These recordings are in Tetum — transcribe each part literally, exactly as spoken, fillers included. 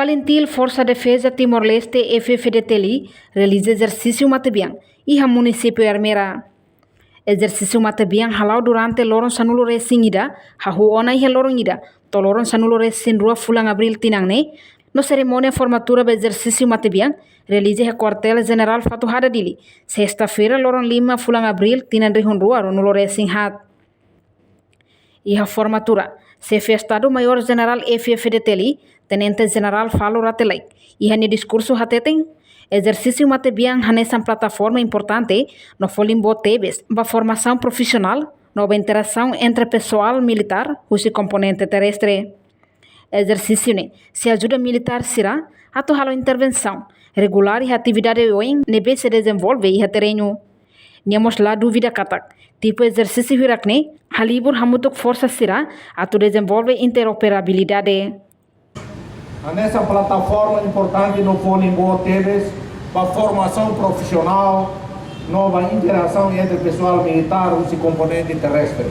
Alin Til, Forsa Defeza Timor-Leste, F F D T L, realiza ezersísiu matebian iha munisípiu Ermera. Ezersísiu matebian hala'o durante loron sanulu-resin-ida, hahú ona iha loron ida to'o loron sanulu-resin-rua fulan Abríl tinan ne'e, no serimónia formatura ba ezersísiu matebian realiza iha Kuartél Jenerál Fatuhada, Dili, sesta-feira, loron lima fulan Abríl tinan rihun rua ruanulu-resin-haat. Iha formatura, Xefe Estadu-Maiór Jenerál F F D T L, Tenente Jenerál Falo Rate Laek, iha nia diskursu hateten, ezersísiu matebian hanesan plataforma importante no folin boot tebes ba formasaun profisionál no ba interasaun entre pesoál militár husi komponente terrestre. Ezersísiu ne'e sei ajuda militár sira atu halo intervensaun regulár iha atividade oioin ne'ebé sei dezenvolve iha terrenu. Nia mós la dúvida katak tipu ezersísiu hirak-ne'e halibur hamutuk forsa sira atu dezenvolve interoperabilidade. Hanesan plataforma importante no folin boot tebes ba formasaun profisionál no ba interasaun entre pesoál militár husi komponente terrestre.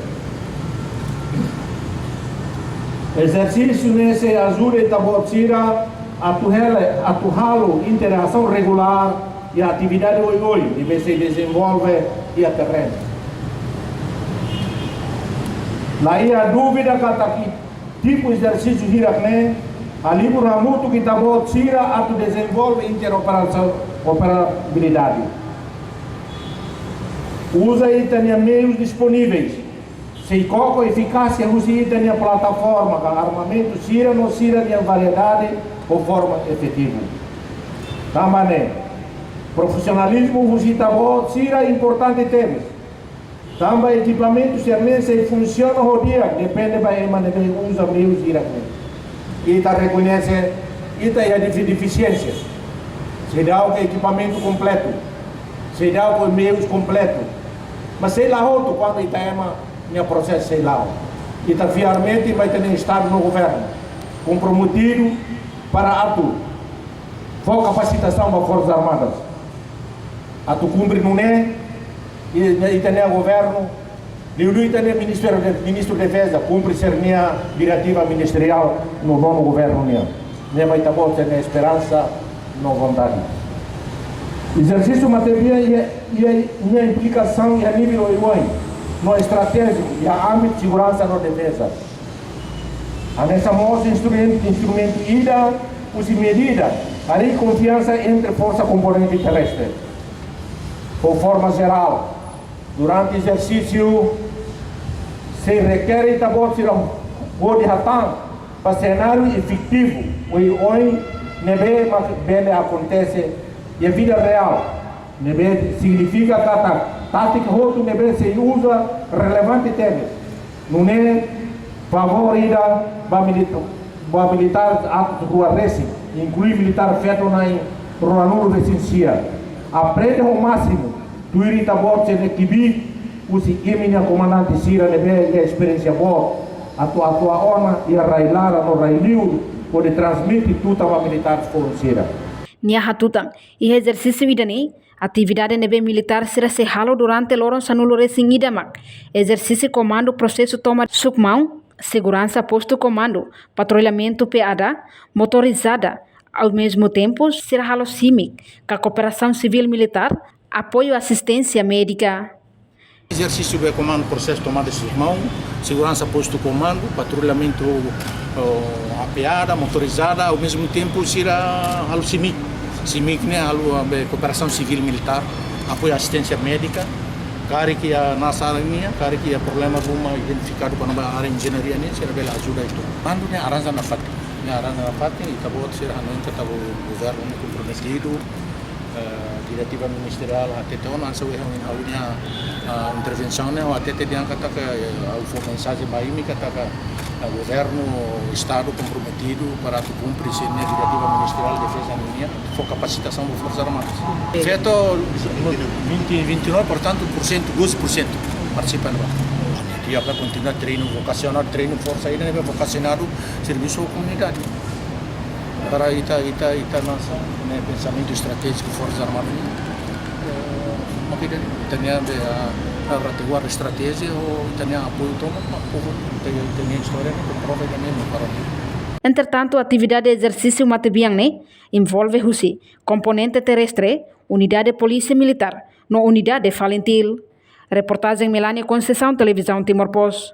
Ezersísiu ne'e sei ajuda ita-boot sira atu hela, atu halo interasaun regulár iha atividade oioin ne'ebé sei dezenvolve iha terrenu. La iha dúvida katak tipu ezersísiu hirak-ne'e halibur hamutuk ita-boot sira atu dezenvolve interoperasaun, operabilidade. Uza ita-nia meius disponivel, sei koko efikásia husi ita-nia plataforma ka armamentu sira no sira-nia variedade ho forma efetivu. Tanba ne'e, profisionalizmu husi ita-boot sira importante tebes. Tanba ekipamentu sira-ne'e sei funsiona ho di'ak depende ba ema ne'ebé uza meius hirak-ne'e. Ita rekoñese ita iha defi-, defisiénsia. Seidauk ho ekipamentu kompletu, seidauk ho meius kompletu, mas sei la hotu kuandu ita ema nia prosesu sei la'o. Ita fiarmente ba ita-nia Estadu no governu komprometidu para atu fó kapasitasaun ba Forsas Armadas atu kumpre nune'e. I ita-nia governu, liuliu ita-nia Ministru de, Ministru Defeza, kumpre sira-nia diretiva ministeriál no nonu governu nian. Ne'e mak ita-boot sira-nia esperansa no vontade. Ezersísiu matebian iha, iha, iha implikasaun iha nivel oioin no estratéjiku iha ámbitu seguransa no defeza. Hanesan mós instrumentu, instrumentu ida husi medida harii konfiansa entre forsa komponente terrestre ho forma jerál. Durante ezersísiu sei rekere ita-boot sira hodi hatán ba senáriu efetivu oioin ne'ebé mak bele akontese iha vida reál, ne'ebé signifika katak tátika hotu ne'ebé sei uza relevante tebes. Nune'e favór ida ba milit-, ba militár atus rua resin, inklui militár feto na'in ruanulu-resin-sia. Aprende ho másimu tuir ita-boot sira-nia kbiit husi imi-nia komandante sira ne'ebé iha esperiénsia boot atu atua ona iha rai-laran no rai-liur hodi transmite tutan ba militár foun sira. Nia hatutan, iha ezersísiu ida-ne'e, atividade ne'ebé militár sira sei halo durante loron sanulu-resin-ida mak ezersísiu komandu prosesu toma sukmaun, seguransa postu komandu, patrullamentu P A da, motorizada, ao mesmo tempo sira halo SIMIC, ka kooperasaun sivíl militár, apoiu asisténsia médika. Ezersísiu be komandu prosesu tomada de sukmaun, seguransa postu komandu, patrullamentu, oh, apoiada, motorizada, ao mesmo tempo sira halo SIMIC. SIMIC ne'e halo, ah, be kooperasaun sivíl militár, apoiu asisténsia médika, karik iha nasaran nian, karik iha problema ruma identifikadu kona-ba área enjeñaria nian, sira bele ajuda uitoan. Komandu ne'e arranja nafatin, ne'e arranja nafatin, ita-boot sira hanoin katak governu ne'e komprometidu, eh, diretiva ministeriál hatete ona, hanesan ohin ha'u-nia, ah, intervensaun ne'e, ha'u hatete dehan katak, eh, ha'u fó mensajen ba imi katak, eh, governu, Estadu komprometidu para atu kumpre sira-nia diretiva ministeriál defeza nian, fó kapasitasaun ba Forsas Armadas. Feto vinte, vinte e nove, portantu, por cento, doze por cento partisipa ne'ebá. Ita kontinua treinu vokasionál, treinu forsa ida ne'ebé vokasionadu servisu komunidade. Para ita, ita, ita-nia, ne'e, pensamentu estratéjiku Forsas Armadas nian, eh, mak ida-ne'e, ita-nia, be, ah, ah, rate guarda estratéjia, ou ita-nia apoiu tomak, mak povu, ita, ita-nia istória ne'e komprova ida-ne'e, para mim. Entretantu, atividade ezersísiu matebian ne'e envolve husi komponente terrestre, unidade polísia militár no unidade FALINTIL. Reportajen Melania Conceição, Televizaun Timor Post.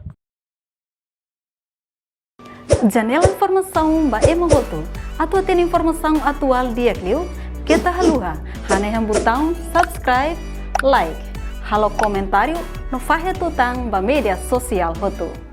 Janela informasaun ba ema hotu. Atu hatene informasaun atuál di'ak liu, keta haluha hanehan butaun subscribe, like, halo komentáriu no fahe tutan ba média sosiál hotu.